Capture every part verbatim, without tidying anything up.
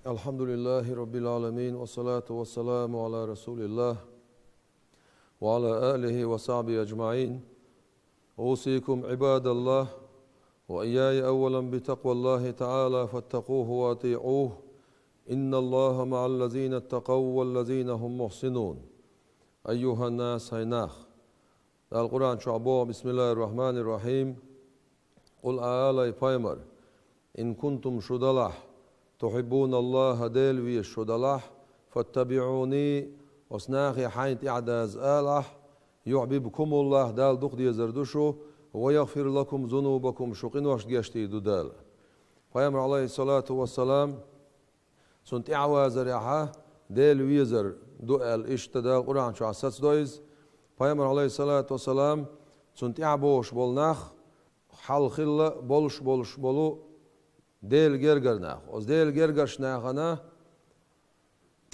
الحمد لله رب العالمين، والصلاة والسلام على رسول الله وعلى آله وصحبه أجمعين. أوصيكم عباد الله وإياي أولا بتقوى الله تعالى فاتقوه وأطيعوه. إن الله مع الذين اتقوا والذين هم محسنون. أيها الناس, хӀай нах. Дала Къуръан чохь боху: بسم الله الرحمن الرحيم. Къул, ала, пайхамар, ин кунтум, шу далахь, тухьиббуна Аллаха, Дела везаш шу далахь, фаттабиӀуни, оцу нахе хьайна тӀаьхьадаза алахь, юхьбибкумуллах, Дала дукха дезар ду шу, ва ягӀфир лакум зунубакум, шу къиношна гечдийр ду Дала. Пайхамар, Ӏалайхиссалату вассалам, цунна тӀаьхьавазарехьа Дела везар ду аьлла, иштта Дала Къуръан чохь сацадо иза. Пайхамар, Ӏалайхиссалату вассалам, цунна тӀаьхьабогӀуш болу нах хьалха хилла болуш болуш болу Делан гергара нах. Оцу Делан гергарчу нахана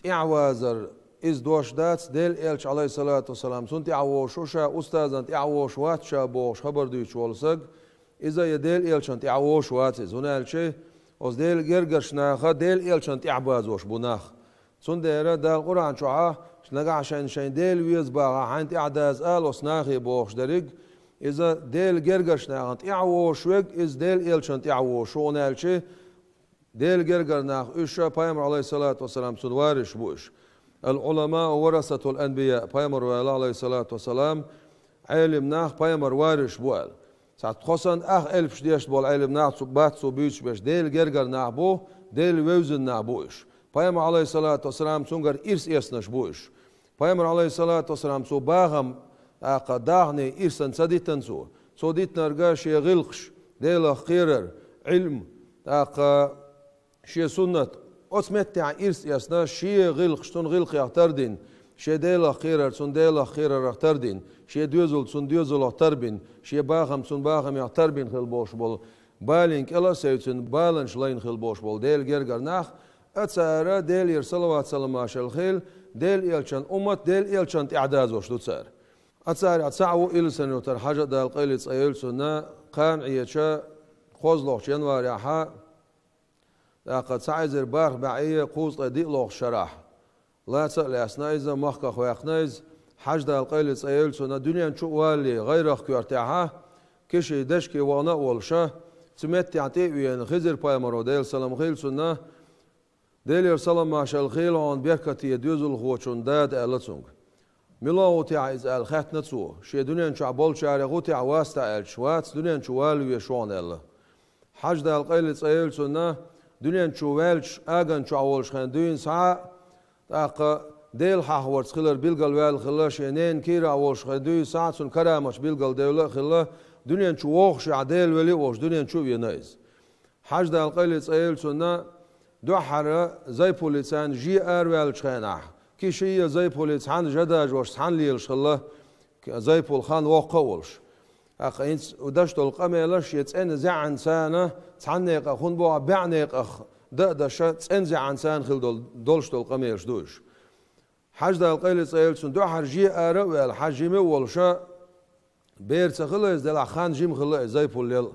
тӀаьхьавазар, иза дош дац, Делан элча, Ӏалайхиссалату вассалам, цунна тӀаьхьавогӀуш ву ша, устазана тӀаьхьавогӀуш вац ша бохуш хабар дуьйцуш волу саг, иза я Делан элчана тӀаьхьавогӀуш вац иза, хӀунда аьлча оцу Делан гергарчу наха Делан элчана тӀаьхьабазош бу нах. Цундела Дала Къуръан чохьа нагахь шайна шайн Дела веза бахахь хьайна тӀаьхьадаза ала оцу нахе бохуш дерриг, иза Делан гергарчу нахана тӀаьхьавогӀуш верг, иза Делан элчана тӀаьхьавогӀуш ву, хӀунда аьлча Делан гергара нах уьш ша, пайхамар, Ӏалайхиссалату вассалам, цунна вариш бу уьш. Ал-Ӏуламау варасатул анбияъ, пайхамар ваьлла, Ӏалайхиссалату вассалам, Ӏелим нах пайхамар вариш бу аьлла. Цхьа тхо санна ах элпаш деш болу Ӏелим нах цу бац цо буьйцуш берш, Делан гергара нах бу, Делан вевзина нах бу уьш. Пайхамар, Ӏалайхиссалату вассалам, цуьнгара ирс эцнарш бу уьш. Пайхамар, Ӏалайхиссалату вассалам, цо бахам, тӀаккха дахне ирсан ца дитина цо. Цо дитинарг шен гӀиллакхаш, Делах кхерар, Ӏилм, тӀаккха шен суннат. Оцу меттехь ирс эцна, шен гӀиллакхаш цунна гӀиллакхех тардина, шен Делах кхерар цунна Делах кхерарах тардина, шен доьзал цунна доьзалах тарбина, шен бахам цунна бахамех тарбина хила болуш болу, балин кӀел а севцина, баланаш лайна хила болуш болу Делан гергара нах, а цара Делера салават-саламаш хуьлда, Делан элчан уммат, Делан элчана тӀаьхьадазош ду цара. А царах цхьаъ ву Илсанан-Юьртара Хьажа, Дала къайле цӀа йойла цунна, кхана Ӏеча кхозлагӀчу январехьа, тӀаккха цхьа эзар бархӀ бӀе кхузткъе диълагӀчу шарахь лаца а лаьцна иза, махках ваьккхина иза, Хьажа, Дала къайле цӀа йойла цунна, дуьнен чу а валале, гӀайрах коьртехьа, Киши дешке вахана а волуша, цу меттехь тӀе а веана, Хизир-пайхамаро, Делан салам хуьлда цунна, Делера салам-маршалла хуьлда хьуна, беркате доьзалхочун дада, аьлла цуьнга. Мила ву техьа иза аьлла хаьттина цо, шен дуьнен чохь болчарех ву техьа вац аьлча, вац, дуьнен чу вала везаш ву хьуна аьлла. Хьажа, Дала къайле цӀа йойла цунна, дуьнен чу ваьлча, аган чохь волуш хенахь дуьйна схьа а, тӀаккха Дела хьахаварца хилар билгалваьлла хилла, шен ненан кийрахь волуш хенахь дуьйна схьа а, цуьнан караматаш билгалдевлла а хилла, дуьнен чу вогӀушехь Дела велла а волуш, дуьнен чу а веана иза. Хьажа, Дала къайле цӀа йойла цунна, дуьххьара Зайпуллица же араваьллачу хенахь, Киши а Зайпуллица цхьаьна жа дажош, цхьаьна лелаш хилла, Зайпулла хан воккха а волуш. ТӀаккха хӀинца даш долу къамелаш шен цӀена зӀеанца, цхьаннекъа хӀун боху, бӀеннекъах дан а даш, цӀена зӀеанца хила долу, долуш долу къамелаш ду уьш. Хьажа, Дала къайле цӀа йойла цунна, дуьххьара же ара а ваьлла, Хьажа жима а волуша, бер ца хилла иза делахь, хан жима хилла иза Зайпуллел.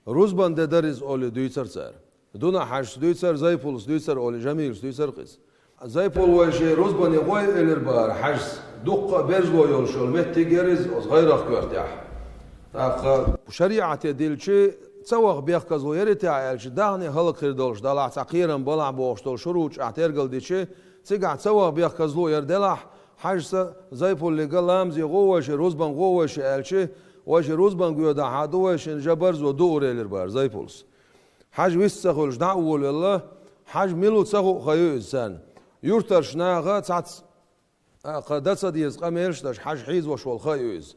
Рузбан де дара иза олий дуьйцура цара. Дуна Хьажас дуьйцура, Зайпуллас дуьйцура олий, Жамилас дуьйцура-кх иза. Зайпулла вайши рузбане гӀой элира бахара Хьажас. Дуккха а берзало йолуш йолу меттиг яра иза оцу гӀайрах коьртехь. ТӀаккха шариӀате дилчи, ца ваха бехказло яра и техьа аьлча, дахне хӀаллакьхир долуш далахь, цхьа кхерам балахь бохуш долу шуруташ ахь тергал дичи, цигахь ца ваха бехказло яра делахь, Хьажаса Зайпуллига ламазе гӀо вайши, рузбан гӀо вайши аьлчи, вайши рузбан гоьдахьа ду, вайшин жа барзо дуур элира бахара Зайпуллас. Хьажа вист ца хуьлуш дӀа а волавелла, Хьажа мила ву ца хуу хан ю иза царна. Юьртарчу наха цхьацца, тӀаккха дан ца деза къамелаш а даш, Хьажа хьийзош волу хан ю иза.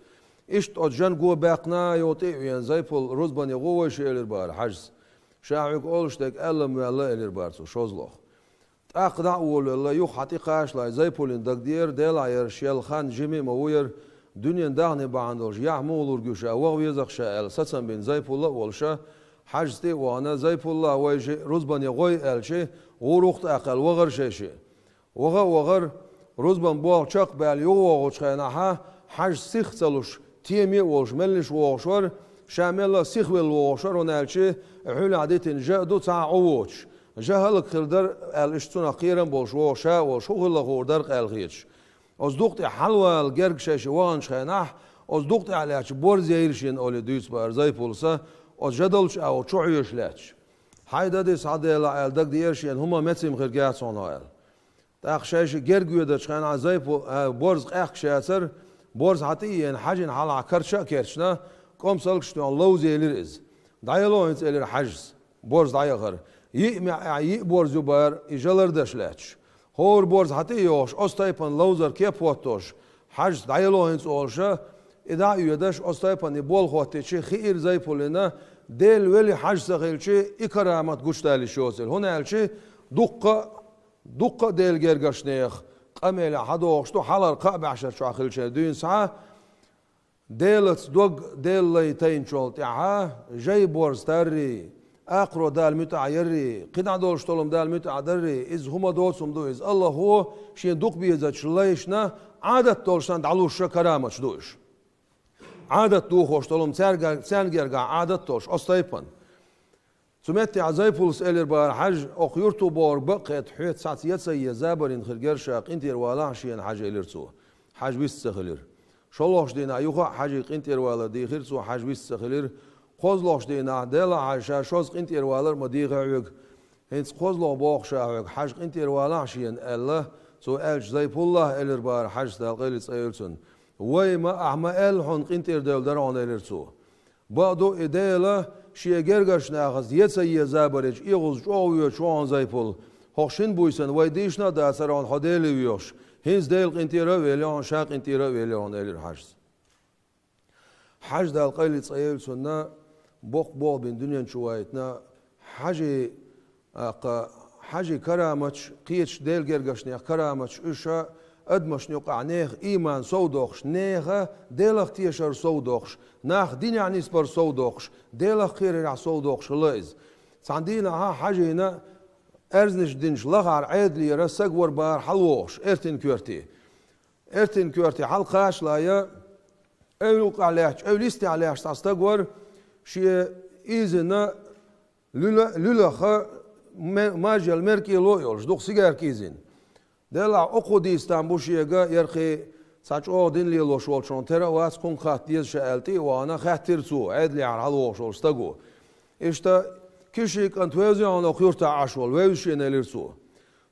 Иштта оцу жан го баьккхина а йолу тӀе а веана, Зайпулла рузбане гӀо вайши элира бахара Хьажас. Ша хьоьга олуш дерг аьлла ма ваьлла элира бахара цо шозлагӀа. ТӀаккха дӀа а волавелла, юха хьан тӀе кхачалахь, Зайпуллин дагадеара, делахь яра шел хан жима а ма ву яра, дуьненан дахне бахьана долуш, яхь муха лург ю ша, ваха веза-кх ша аьлла, сацам бина Зайпулла а волуша, Хьажас тӀе а вахана, Зайпулла, вайши рузбане гӀой аьлчи, гӀур ву-кх тӀаккха аьлла, вахара шайшиъ. Ваха а вахара, рузбан болх чекх а баьлла, юхавогӀучу хенахьа, Хьажа сих а ца луш, теме а волуш, меллаша вогӀуш вара, ша мелла а сихвелла вогӀуш вара, хӀунда аьлча хьуьлехь дитина жа а ду, цхьа а Ӏу воцуш. Жа хӀалак хир дара аьлла, иштта цунах кхерам болуш вогӀу ша а волуш, хӀун хилла хуур дара-кх аьлла хеташ. Оцу дукха тӀехь хьалавала герга шаьш ваханчу хенахь, оцу дукха тӀехь лаьттачу борз яйра шена олий дуьйцу бара Зайпулса, оцу жа долчу агӀор чу хьоьжуш лаьтташ. Хьай дан дисхьа делахь аьлла дагадеара шена, хӀума мецима хир яц хьуна аьлла. ТӀаккха шаьш герга воьдучу хенахь Зайпу-, а, борз къаьхкаш яцара, борз хьан тӀе а еана, хьаьжина хьалха карча а кечдина, кӀомсалгаш тоьхна ловза елира иза. ДӀаяло хӀинца, элира хьаьжас, борз дӀаяхара. Йиъ маьӀӀехь йиъ борз ю бара, и жа лардеш лаьтташ. ХӀора борз хьан тӀе а йохуш, оцу тайпана ловзар кеп хӀоттош, хьаьжас дӀаяло хӀинца олуша, и дӀа а оьдуш, оцу тайпана и болх хӀоттийча, хиира Зайпуллина, Дела вели хьаьжа ца хилча, и карамат гучудалийта йиш йоцура. ХӀунда аьлча дуккха а Дуккха а Делан гергарчу нехан къамелехь хьадогӀуш ду, хьалхара кхаа бӀешарчохь хиллачеран дуьйна схьа, Делаца дог Делан лай тайначул тӀаьхьа, жай борз таррий, акхаро Далла муьтӀахь яррий, кхидӀа долуш долу хӀума Далла муьтӀахь даррий, иза хӀума доцу хӀума ду иза. Аллахо шен дукха безачу лайшна Ӏадат долуш санна дӀалуш караматаш ду уьш. Ӏадат духуш долу хӀума цаьрга-, цаьрна гергахь Ӏадат долуш, оцу тайпана. Цу меттехь Зайпулса элира бара хьаьжа, окху юрто бохург бакъ хета, хьоьца схьаца е ца е забарна хир герга ша, къинтӀера валахь шена хьаьжа, элира цо. Хьаьжа вист ца хилира. ШолгӀачу дийнахь юха а хьаьжа къинтӀера валар дийхира цо, хьаьжа вист ца хилира. КхозлагӀчу дийнахь, Делахь хьаьжа, ша шозза къинтӀера валар а ма дийхи хьоьга. ХӀинца кхозлагӀа боху ша хьоьга, хьаьжа къинтӀера валахь шена, аьлла, цо аьлча, Зайпуллас элира бара хьаьжас, Дала къайле цӀа йойла цунна. Вай ма, ахь ма аьлла хьуна, къинтӀера девлла дара хьуна, элира цо. Бакъду, и Дела шен гергарчу нахаца е ца е забарчу эгӀаза чӀогӀа воьдуш ву хьуна, Зайпул. ХӀокху шина буьйсанна вай дийшина а дацара хьуна хьо Деле воьхуш. ХӀинца Делан къинтӀера а велла хьуна, ша къинтӀера а велла хьуна, элира хьаьжас. Хьаьжа, Дала къайле цӀа йойла цунна, боккха болх бина дуьнен чу вайтина, хьаьжий, тӀаккха хьаьжий караматаш, кхечу Делан гергарчу нехан караматаш, уьш адамашна юкъахь нехан ийман сов доккхуш, нехан Делах тешар сов доккхуш, нах динехь нисбар сов доккхуш, Делах кхерарехь сов доккхуш хилла иза. Цхьана дийнахьа хьаьжина аьрзнаш динчу лахахь Ӏедалера стаг вара бара хьалавогӀуш, эртин коьрте. Эртин коьрте хьалакхачале, эвла юккъехь лаьтташ, эвла йистехь лаьтташ цхьа стаг вара, шен изина луьла-, луьлаха ме-, мажъелла меркӀело а йолуш, дукха сигарка изина. Делахь, окхо дийца там бу шега, ярхий, цхьа чӀогӀа дин лелош волчунна тера а вац, кхунга хатта деза ша аьлла, тӀе а вахана, хаьттира цо, Ӏедалехьара хьалавогӀуш волу стаго. Иштта, Кишин кӀант вевзий хьуна окху юьртахь Ӏаш волу, вевза шена, элира цо.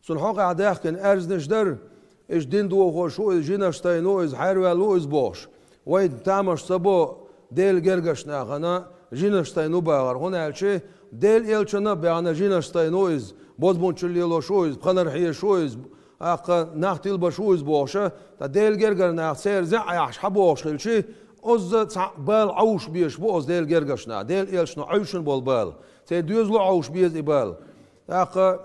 Цунна хьокъехь даьхкина аьрзнаш дара, иштта дин дохош ву иза, жинаш тайна ву иза, хьерваьлла ву иза бохуш. Вай тамаш ца бо Делан гергарчу нахана жинаш тайна ву бахар, хӀунда аьлча Делан элчанна а баьхна жинаш тайна ву иза, бозбунчалла лелош ву иза, пханар хьоьжуш ву иза, тӀаккха нах тилбаш ву иза бохуша, ткъа Делан гергара нах церан зӀе а яхьаш хьан бохуш хилча, озза цхьаъ бала Ӏовш безаш бу оцу Делан гергарчу наха, Делан элчано Ӏовшина болу бала. Церан доьзало Ӏовш беза и бала. ТӀаккха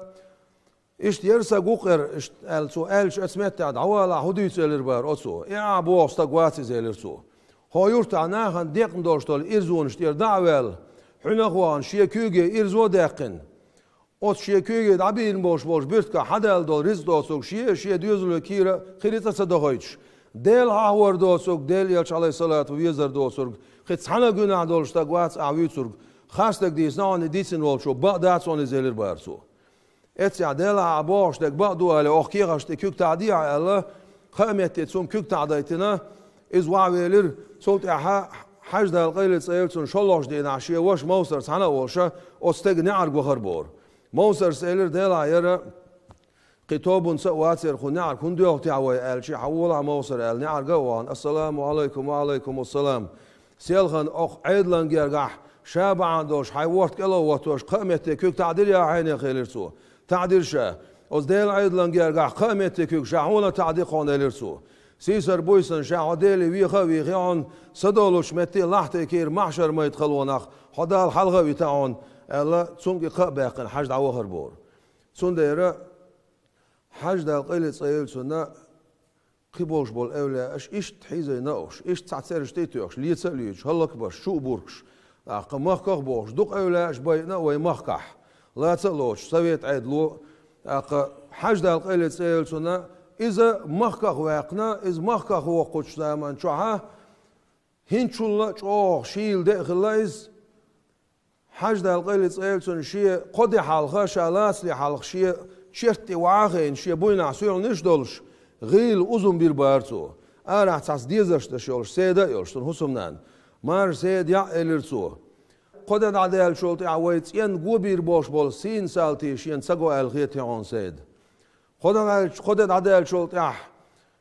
Иштта яра сан гукъера, иштта аьлла цо аьлча, оцу меттехь дӀавалахь, хӀун дуьйцу, элира бара оцо. И ахь боху стаг вац иза, элира цо. Хьо юртахь нахана декъна долуш долу ирзонаш тӀера дӀа а ваьлла, хьуьнах а вахана, шен куьйге ирзо а даьккхина. Оцу шен куьйге дӀабийна болуш болчу буьртигах хьадалла долу рицкъ доцург шен а, шен доьзале кийра а кхин рицкъа ца дахойтуш. Дела хьахор доцург, Делан элча, Ӏалайхиссалату, везар доцург, кхин цхьана а гуьнахь долуш стаг вац ахь вуьйцург. Хас дерг дийцина хьуна и дийцина волчо, бакъ дац хьуна иза, элира бара цо. Эццехь Делахь ахь бохуш дерг бакъ ду алий, окху кехаташна тӀе куьг таӀдехьа аьлла, кхаа метте цунна куьг таӀдайтина, иза вахьавелира, цул тӀаьхьа Хьаьжа, Дала къайле цӀа йойла цунна, шолгӀачу дийнахь шен ваша Мовсар цхьаьна а волуша, оцу стеган неӀарга вахар бора. Мовсарс элира, Делахь яра, кхин тобанца а вацара, кху неӀарга хӀунда доьлху техьа вай аьлча, хьан волахь, Мовсар, аьлла, неӀарга а вахана, ассаламу Ӏалайкум, ва Ӏалайкумуссалам. Селхана окху Ӏедалан гергахь ша бахьана долуш хьайн ворта кӀело а воттош, кхаа метте куьг таӀдирий ахь хьайнех, элира цо. ТаӀдира ша. Оцу Делан Ӏедалан гергахь кхаа метте куьг ша хьуна таӀди кхунна, элира цо. Сийсара буьйсанна ша хьо Деле веха а вехий хьуна, са долучу метте лахьте кийра махьшар-майда халонах хьо Дала хьалха а вита хьуна, аьлла, цунга и кхаъ баьккхина Хьаьжа дӀавахар бора. Цундела Хьаьжа, Дала къайле цӀа йойла цунна, кхин болуш болу эвлаяаш иштта хьийзайна а уьш, иштта цхьа цераш тӀе а тоьхуш, леца а лоьцуш, хӀаллакбарш, чу а буркуш, тӀаккха махках а бохуш, дукха эвлаяаш байина а вай махкахь, лаца а лоцуш, Совет Ӏедало, тӀаккха Хьаьжа, Дала къайле цӀа йойла цунна, иза махках ваьккхина, иза махках воккхучу заман чохьа, хӀинчулла а чӀогӀа шийла де а хилла иза, Хьажа-Дала къайле цӀе йойла цунна, шен кхо де хьалха, ша лацале хьалха, шен черта тӀе вахийна, шен буйнахь суьлхьанаш долуш, гӀийла узум бийр бара цо. Арахь цхьацца дезарш деш йолуш, Седа а йолуш, цуьнан хӀусамнана. Маржа, Седа, яӀ, элира цо. Кхо де дӀадаьллачул тӀаьхьа вай цӀенна го бийр болуш болу сийна салтий шена ца го аьлла хетий хьуна, Седа? Кхо де дӀадаьллачул тӀаьхьа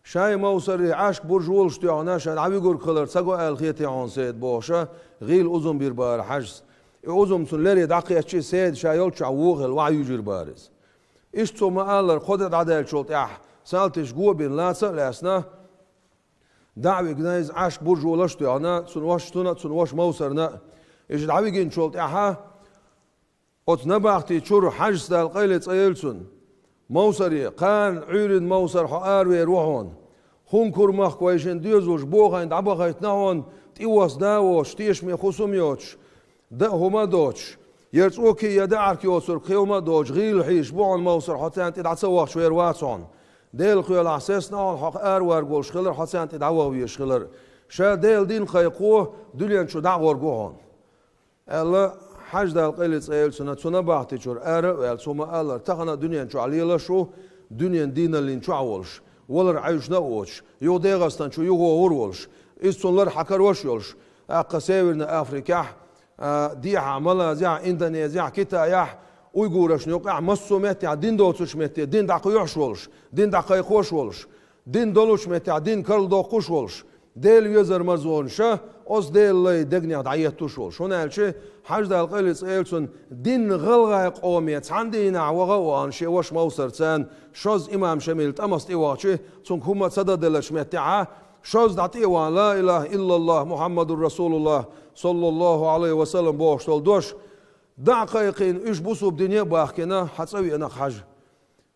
шайн Мовсаре Ӏашка буржа волуш тоьхна, ша дӀавигург хилар ца го аьлла хетий хьуна, Седа, бохуш, гӀийла узум бийр бара Хьажас. И узум цуьнан лере дӀакхеччий, Седа ша йолччохь вон хилла вахьа юьйжийр бара иза. Иштта цо ма-аллара, кхо де дӀадаьллачул тӀаьхьа салташа го а бина, лаца а лаьцна, дӀа а вигна иза Ӏашка буржа волуш тоьхна, цуьнан вашас цунна а, цуьнан вашас Мовсарна а. Иза дӀавигинчул тӀаьхьа оцу набахти чуьра Хьажас, Дала къайле цӀе йойла цунна: «Мовсаре, кхана Ӏуьйранна Мовсар, хьо аравер ву хьуна. ХӀунда кура махка вайшинна доьзалш бохийна дӀабахийтина хьуна, тӀе восса да а воцуш, тешаме хӀусам а йоцуш, дан а хӀума а доцуш, яра цӀоки а, я даьӀарка йоцург кхин хӀума а доцуш, гӀийла хьийзаш бу хьуна, Мовсар, хьо царна тӀе дӀа ца вахча вер вац хьуна. Делан кхелахь сецна хьуна хьо араварг волуш хилар, хьо царна тӀе дӀавахавезаш хилар. Ша Делан дин кхайкхо дуьнен чу дӀа а гӀоргва хьуна», — аьлла, Хьажа, Дала къайле цӀе йойла цунна, цу набахти чуьра ара а ваьлла, цо ма-аллара, тахана а дуьнен чохь лелаш ву, дуьненан дийналлин чохь а волуш, валар Ӏуьйшна а воцуш, юха ДегӀастан чу юхавогӀур а волуш, иза цунна лар хьан карош а йолуш, тӀаккха Северный Африкехь, а, дехьа Малайзехь, Индонезехь, Китайхь, уйгурашна юкъехь, массо а меттехь дин доцучу метте дин дӀакхоьхьуш волуш, дин дӀакхайкхош волуш, дин долучу меттехь дин карладоккхуш волуш, Делан везар-марзонаш а оцу Делан лай дегнех дӀаеттуш волуш. ХӀунда аьлча Хьажа, Дала къайле цӀе йойла цунна, динна гӀалгӀай къоме цхьана дийнахь ваха а вахана шен ваша Мовсарца, шозза имам Шамилан тӀамаца тӀе вахча, цуьнга хӀумма а ца дан деллачу меттехь, шозза дӀа тӀе а вахана, «Ла илаха иллаллах, Мухьаммадур Расулуллах, саллаллаху Ӏалайхи ва саллам», бохуш долу дош дӀа а кхайкхийна, уьш бусулба дине а бахкийна, хьан цӀа веана-кх Хьажа.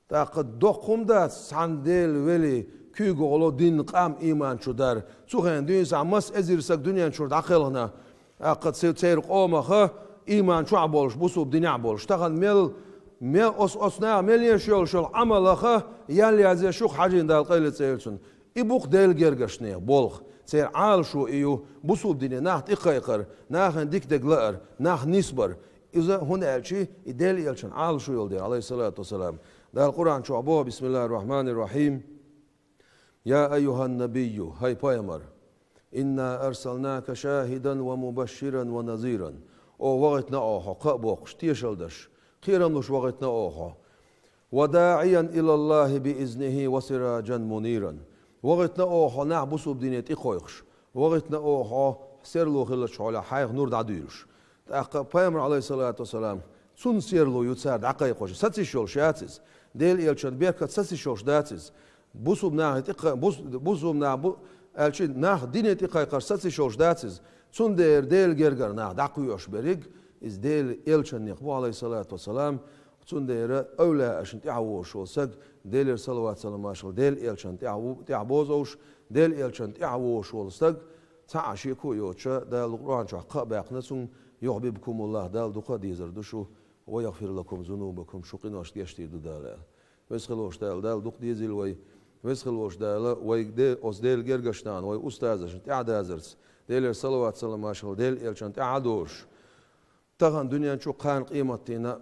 ТӀаккха доккха хӀума дац цхьана Делан велий куьйга гӀоло динна къам иман чу дар. Цу хенахь дуьйна схьа масса эзар саг дуьнен чуьра дӀакхелхина, тӀаккха цу-, церан къомах иман чохь а болуш, бусулба динехь а болуш. Тахана мел, мел оцу, оцу наха мел еш йолуш йолу Ӏамалах ял язъеш ю-кх Хьажин, Дала къайле цӀе йойла цунна. И бу-кх Делан гергарчу нехан болх. Церан Ӏалашо и ю, бусулба дине нах тӀекхайкхар, нахана дика дерг лаар, нах нисбар. Иза хӀунда аьлча и Делан элчан Ӏалашо йолу дела, Ӏалайхиссалату вассалам. Дала Къуръан чохь боху: «Бисмиллахир-рахманир-рахим. Я айюхан-набийю, хӀай пайхамар, инна арсалнака шахидан ва мубашширан ва назиран». Оха вахийтина оха хьо кхаъ боккхуш, тешалла деш, кхерам луш вахийтина оха хьо. «Ва даӀиян илаллахи би изнихи ва сираджан муниран». Вахийтина оха хьо нах бусулба дине тӀекхойкхуш. Вахийтина оха хьо серло хиллачу хьолехь хьайх нур дӀадуьйлуш. ТӀаккха пайхамар, Ӏалайхиссалату вассалам, цунна серло ю цара дӀакхайкхош. Сацийш йолуш яц иза. Делан элчан беркат сацийш йолуш дац иза. Бусулба нахе тӀекха-, бус-, бусулба нах бу-, аьлчи нах дине тӀекхайкхар сацийш йолуш дац иза. Цундела Делан гергара нах дӀакхоьхьуш берриг, иза Делан элчаннех бу, Ӏалайхиссалату вассалам, цундела эвлаяашна тӀаьхьавозуш волу саг, Делера салават-салам машалла, Делан элчанна тӀаьхьа ву-, тӀаьхьабозуш, Делан элчанна тӀаьхьавозуш волу саг, цхьа а шеко а йоцуша, Дала Къуръан чохь кхаъ баьккхина цунна, юхьбибкумуллах, Дала дукха а дезар ду шу, ва ягӀфир лакум зунубакум, шу къинош гечдийр ду Дала аьлла. Веза хилла волчу Дала, Дала дукха дезийла вай. Веза хилла волчу Дала, вай де-, оцу Делан гергашна, вай устазашна тӀаьхьадазарца, Делера салават-салам машалла, Делан элчанна тӀаьхьа а дозуш, тахана дуьнен чу, кхана къематдийнахь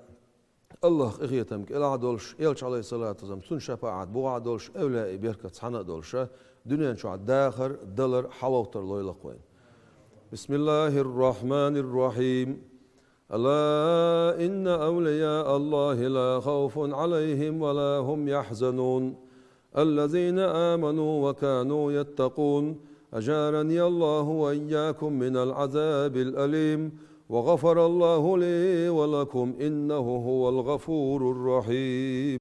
а АллахӀан къинхетам кӀелахь а долуш, элча, Ӏалайхиссалату вассалам, цуьнан шапаӀат бухахь а долуш, эвлаяийн беркат цхьаьна а долуша, дуьнен чохь дахар, далар, хьалавоттар лойла-кх вайна. Бисмиллахир-рахманир-рахим. Ала инна авлияа Аллахи ла хавфун Ӏалайхим ва ла хум яхьзанун. الذين آمنوا وكانوا يتقون. أجارني الله وإياكم من العذاب الأليم. وغفر الله لي ولكم إنه هو الغفور الرحيم.